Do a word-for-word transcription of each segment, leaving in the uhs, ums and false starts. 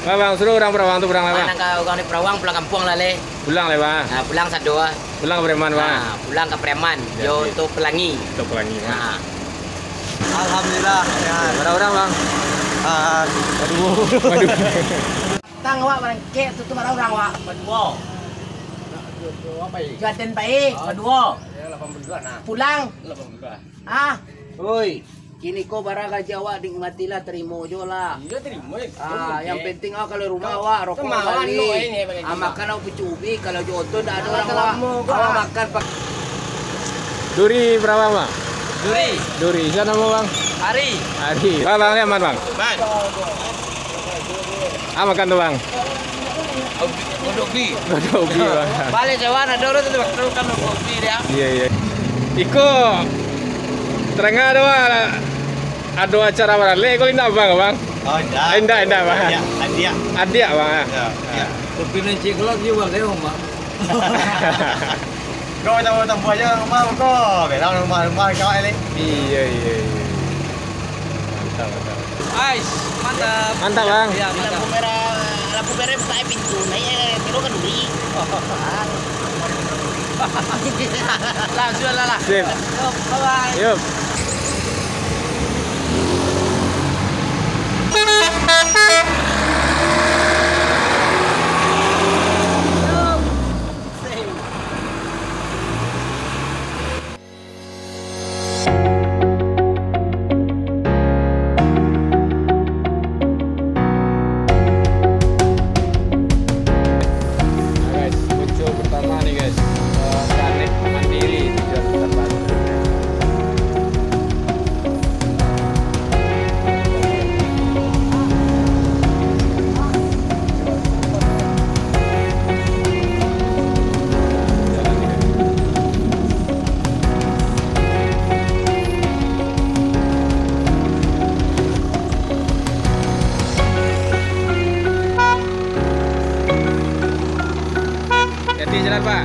Bang, bang, suruh urang Perawang tu pulang lah, bang. Nan ka urang di Perawang pulang kampuang lah, leh. Pulang leh, bang. Nah, pulang sado ah. Pulang ka Preman, bang. Nah, pulang ka Preman. Yo, yo. Yo, tu Pelangi. Tu Pelangi, bang. Nah. Alhamdulillah, sehat. Bara urang, bang? Ah, aduh. Waduh. Tang awak barangkek tu, tu bara urang awak? Baduo. Juaden bae, baduo. Ya, lapan puluh dua nah. Pulang. Lapan puluh dua. Ah. Oi. Kini ko bara gaji awak, nikmatilah, tarimo jo lah. Iyo, tarimo, eh. Ah, yang penting awak kalau rumah awak, rokok bali. Ah, makan awak pucuak ubi, kalau jo oto ndak ado urang awak. Awak makan pa- Duri bara, bang? Duri. Duri. Sia namo, bang? Ari. Ari. Bang, bang, ni aman, bang? Aman. Ah, makan tu, bang. Godok ubi. Godok ubi, bang. Baliak sewa, ado urang tu, tu kan godok ubi dia. Iyo, iyo. Iko, tarangah ado, ah, ado acara baralek ko, indak, bang, bang? Oh, indak. Indak, indak, bang. Adiak, adiak. Adiak, bang, ah. Yo, adiak. Kopi nan cik kelok juga, bang, saya, bang. Kau tahu tempat aja rumah kau, beda rumah-rumah kau ni. Iyo, iyo, iyo. Mantap, mantap. Ais, mantap. Mantap, bang. Iyo, mantap. Lampu merah, lampu merah buka pintu. Nah, iyo, kiro kan duri. Langsung lah, lah. Sip. Yo, bye-bye. Yup. Nah, guys, muncul pertama nih, guys. Eh, Planet Mandiri, tujuan terbaru. Hati-hati jalan, Pak.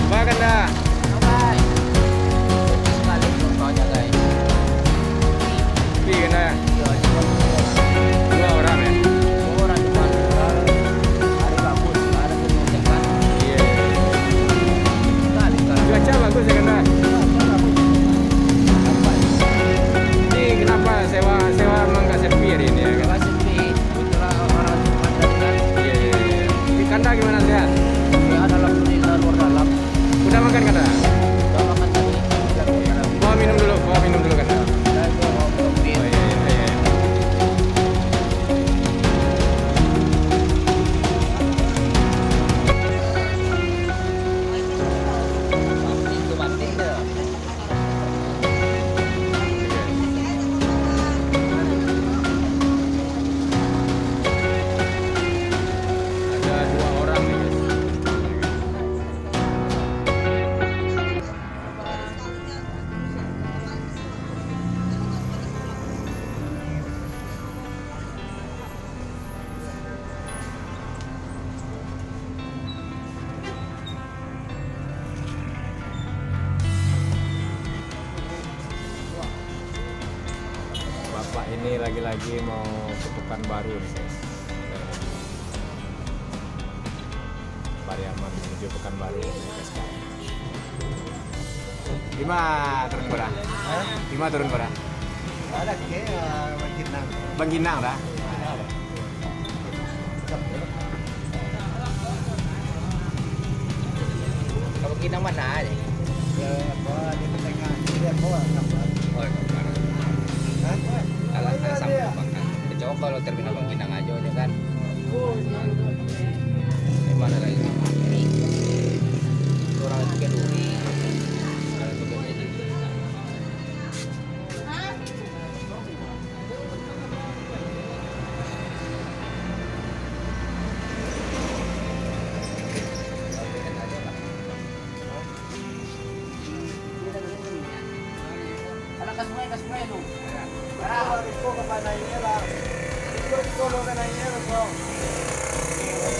Baa kanda. Baa kanda. Sepi kanda. Dua urang, yo? Dua urang cuma. Hari bagus, hari tu macam kan. Iyo. Cuaca bagus yo kanda. Cuaca bagus. Ini kenapa sewa, sewa memang agak sepi hari ini, yo kan? Agak sepi. Kebetulan orang-orang tu padat kan. Iyo, iyo, iyo. Di kanda gimana, sehat? Sehat, alhamdulillah, luar dalam. Udah makan kanda? Udah makan tadi. Udah makan. Bawa minum dulu, bawa minum dulu kanda. Udah, itu bawa minum. Oh, iyo, iyo, iyo, iyo. Ada dua orang nih, guys. Bapak ini lagi-lagi mau ke Pekanbaru nih, guys. Pariaman menuju Pekanbaru, guys. Dima turun ko dah? Hah? Dima turun ko dah? Ada ke, eh, Bangkinang. Bangkinang dah? Ka Bangkinang ma aja? Ya, apa, di tengah, di apa, apa? Oh, apa? Hah? Alah, alah, sampai makan. Coba kalau terminal Bangkinang aja, ya kan? Di mana lagi? Orang itu kan duri. Kalau itu kan duri.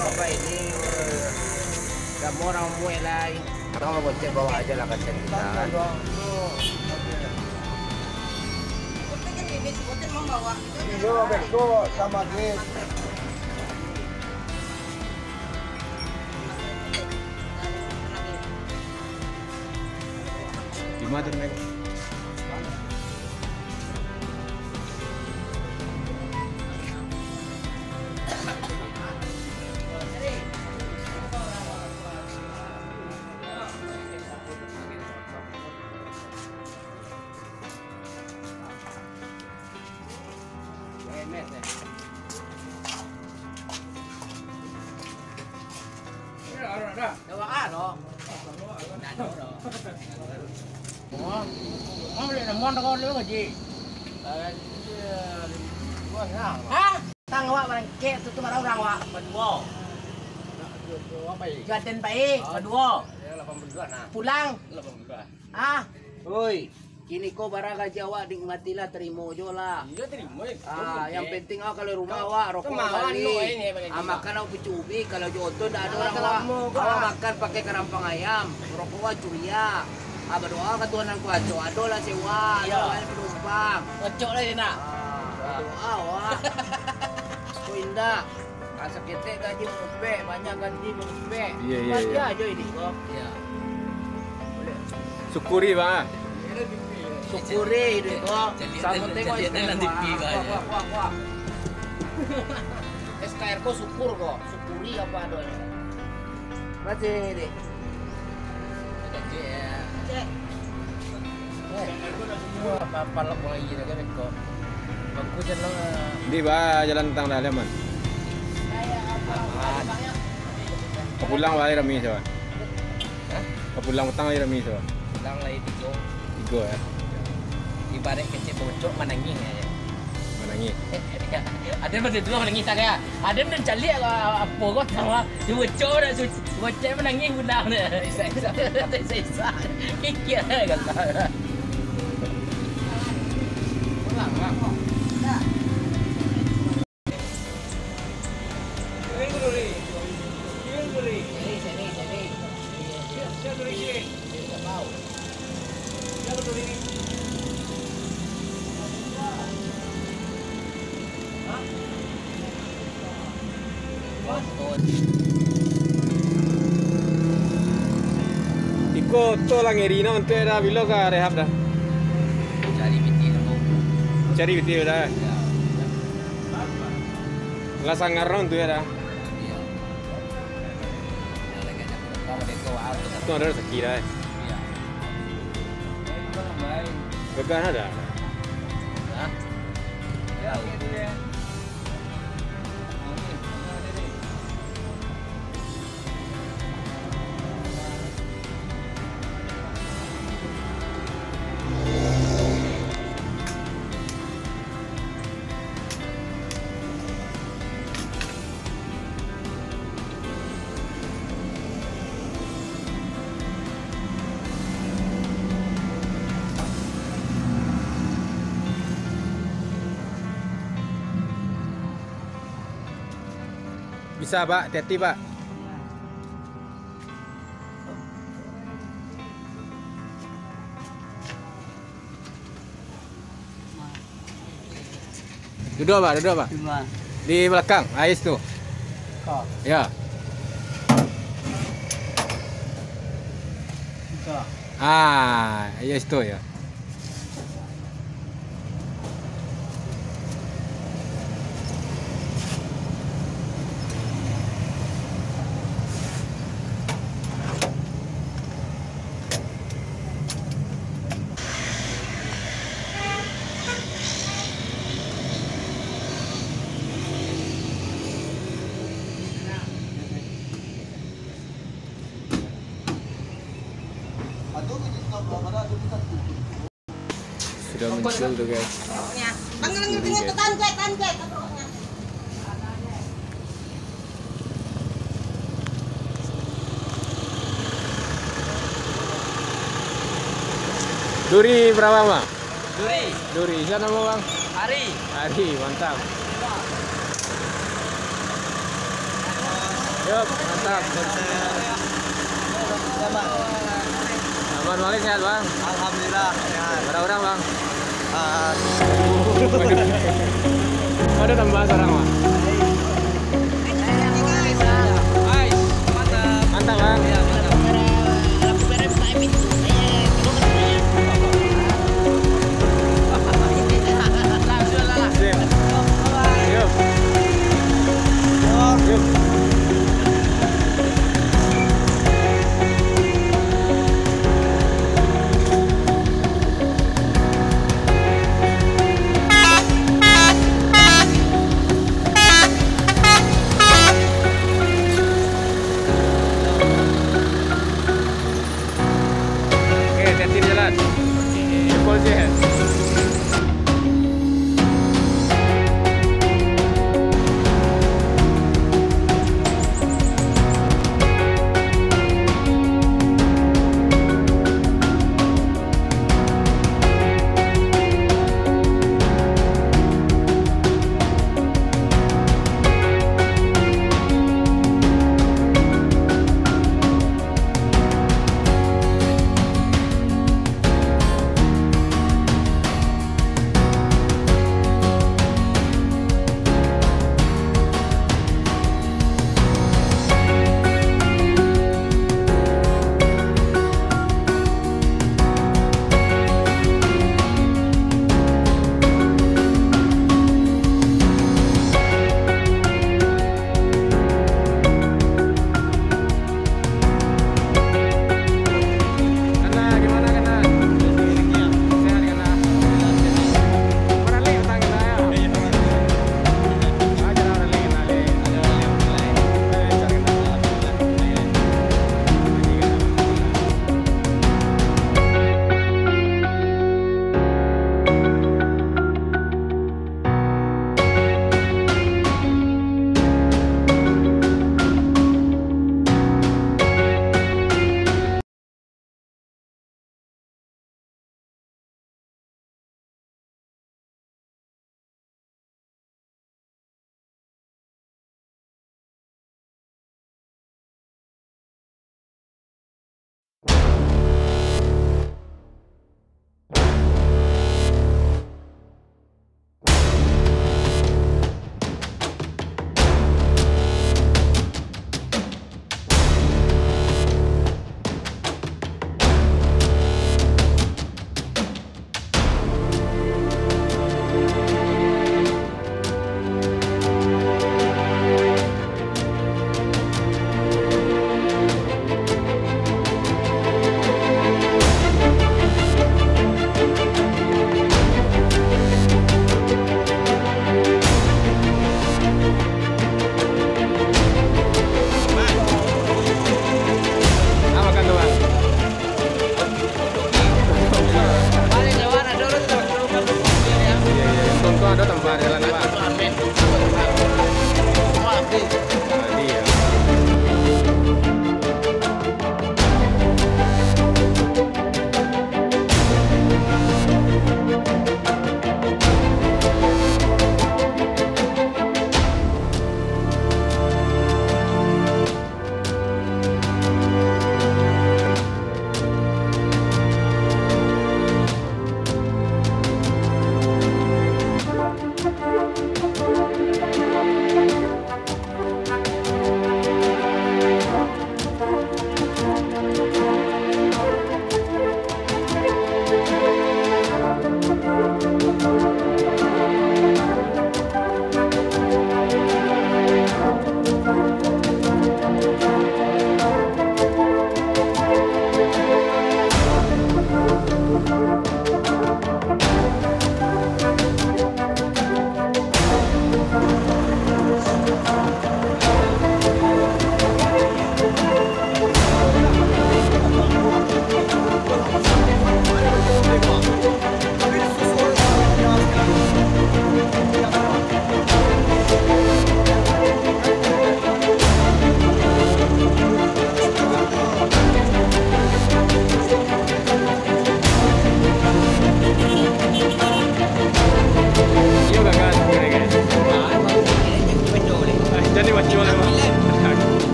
Apa ini? Kamu orang muai lai. Orang gocek bawa aja lah kacang kita kan. Iyo, beko sama Grace. Di mana tu, Nek? Hah? Tang awak barangkek tu, tu barang urang awak baduo. Jaden pai, baduo. Pulang. Ah. Oi, kini ko bara gaji awak, nikmatilah, tarimo jo lah. Iyo, tarimo, eh. Ah, yang penting awak kalau rumah awak rokok bali. Ah, makan awak pucuk ubi, kalau jo oto ndak ado urang awak. Awak makan pakai karampang ayam, rokok awak curia. Ah, badoa ka Tuhan nan kuaso, ado lah sewa, ado lah penumpang. Ocok lah, nak. Ah, badoa awak. Ko indak. Ah, saketek gaji mangupek, banyak gaji mangupek. Iyo, iyo, iyo. Ajo ini ko. Iyo. Syukuri, Bang. Syukuri, duit ko. Samo tengok S K R ko. Kuah, kuah, kuah, kuah. S K R ko syukur ko. Syukuri apa adonyo. Masih, Dik. Cek. Eh. Wah, apa-apa lah mulai ini kan, Ko. Bagus je lah. Di ba jalan tang dah, aman. Aman. Ka pulang bae rami sawa. Hah? Ka pulang patang bae rami sawa. Pulang lai tigo. Tigo, yo. Ibarat kecek bocok manangih aja. Manangih. Ado masih tu manangih tak ya? Ado nan caliak lah, apo ko tawa. Dia bocok dah, su-, bocok manangih pulang dah. Isa-isa. Isa-isa. Kikir kan lah. Iko oto lah ngeri no, untuak dah bilo ka rehab dah? Cari piti dulu. Cari piti dah. Yo. Lah sangar no untuak dah. Iyo. Tu ado rasaki dah, eh. Iyo. Gagan ado? Hah? Tahu. Bisa, Pak. Hati-hati, Pak. Duduk, Pak, duduk, Pak. Di ma? Di balakang, ais tu. Ko. Yo. Ko. Ah, yo situ, yo. Sudah muncul tu, guys. Duri, guys. Duri berapa, Bang? Duri. Duri. Siapa nama, Bang? Ari. Ari, mantap. Yup, mantap. Aman balik, sehat, Bang? Alhamdulillah, sehat. Bara urang, Bang? Ah. Waduh, tambah surang, Bang. Mantap, Bang. Sip. Yup. Yup. Oke, hati-hati di jalan. Jempol je. Kana, gimana, Kana? Sehat, Kana? Baralek utang Kana, yo? Aja lah, baralek, Kana, lek. Eh, cari Kana. Apa kan tu, Bang? Untung ado tampek jalan, Bang. Nah, iya.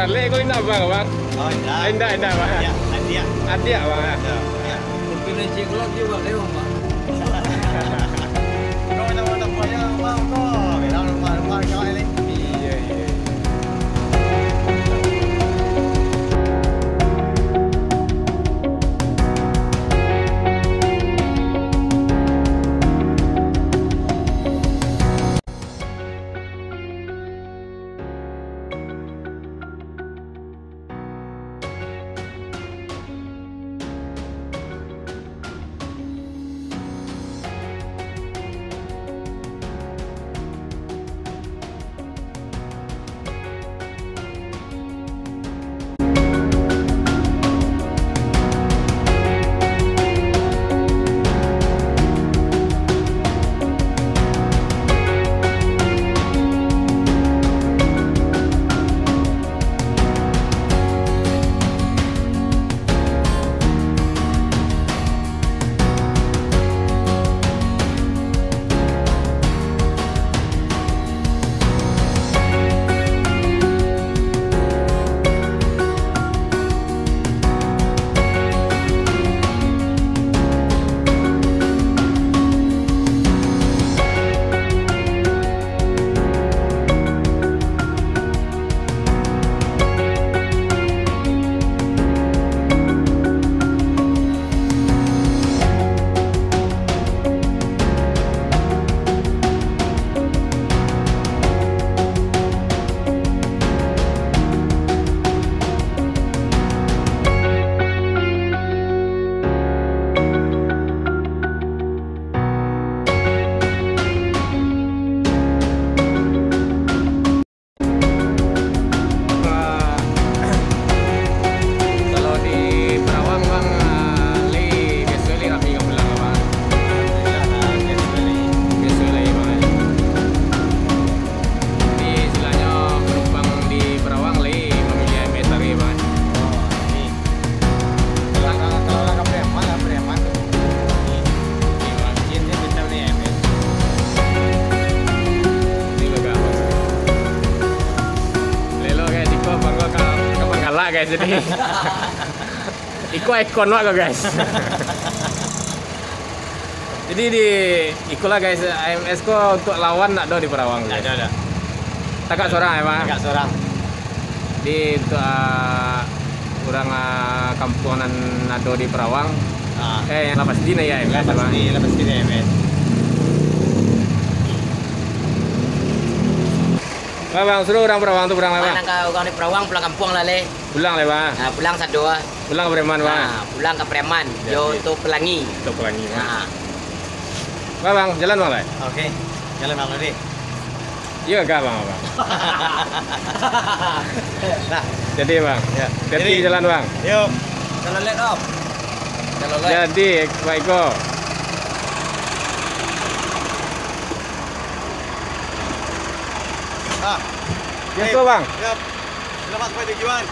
Lek ko indak, Bang, Bang? Oh, indak. Indak, indak, Bang. Adiak, adiak. Adiak, Bang, ya. Ya, ya. Kopi lecin ko lah, Bang, lewat, Bang. Kau minta banyak, Bang, kau. Bilang rumah-rumah kau ni. Iya, iya. Kalau di Perawang, Bang, ah, lai biaso lai rami ka pulang, Bang? Biaso lai, Bang. Jadi, istilahnyo, panumpang di Perawang lai mamiliah M S tadi, Bang. Oh, ini. Kalau, kalau, kalau urang ka Pariaman lah, Pariaman tu. Ini, ini, Bang. Ini, ini, ini, ini, ini. Ini lo, Bang. Lelo, guys, iko Bang, ka, ka Bang Galak, guys, jadi. Iko ikon wak ko, guys. Jadi di, ikolah, guys, A M S ko untuak lawan ndak ado di Perawang, guys. Ndak ado, ndak. Tagak surang, ya, Bang? Tagak surang. Di untuak, ah, urang, ah, kampuang nan ado di Perawang. Ah. Eh, yang lah pasti nah, ya, A M S, lah pasti, Bang? Lah pasti nah, A M S. Bang, Bang, suruh urang Perawang tu pulang lah, Bang. Nan ka urang di Perawang pulang kampuang lah, leh. Pulang lah, Bang. Ah, pulang sado lah. Pulang ka Pariaman, Bang. Ah, pulang ka Pariaman. Jadi, jo Tok Pelangi. Tok Pelangi, Bang. Ah. Bang, Bang, jalan, Bang, lai. Oke. Jalan, Bang Nuri. Iyo, gak, Bang, Bang. Nah. Jadi, Bang. Ya. Hati-hati. Jadi, jalan, Bang. Yuk. Jalan, leh, Om. Jalan, leh. Jadi, Bang Iko. Ah. Biaso, Bang. Yap. Selamat sampai tujuan.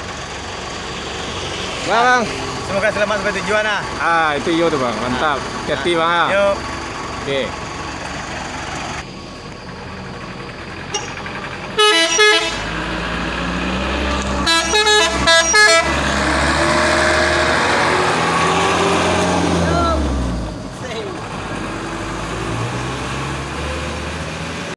Bang, Bang. Semoga selamat sampai tujuan, ah. Ah, itu iyo tu, Bang. Mantap. Ah. Hati-hati, Bang, ah. Yuk. Oke.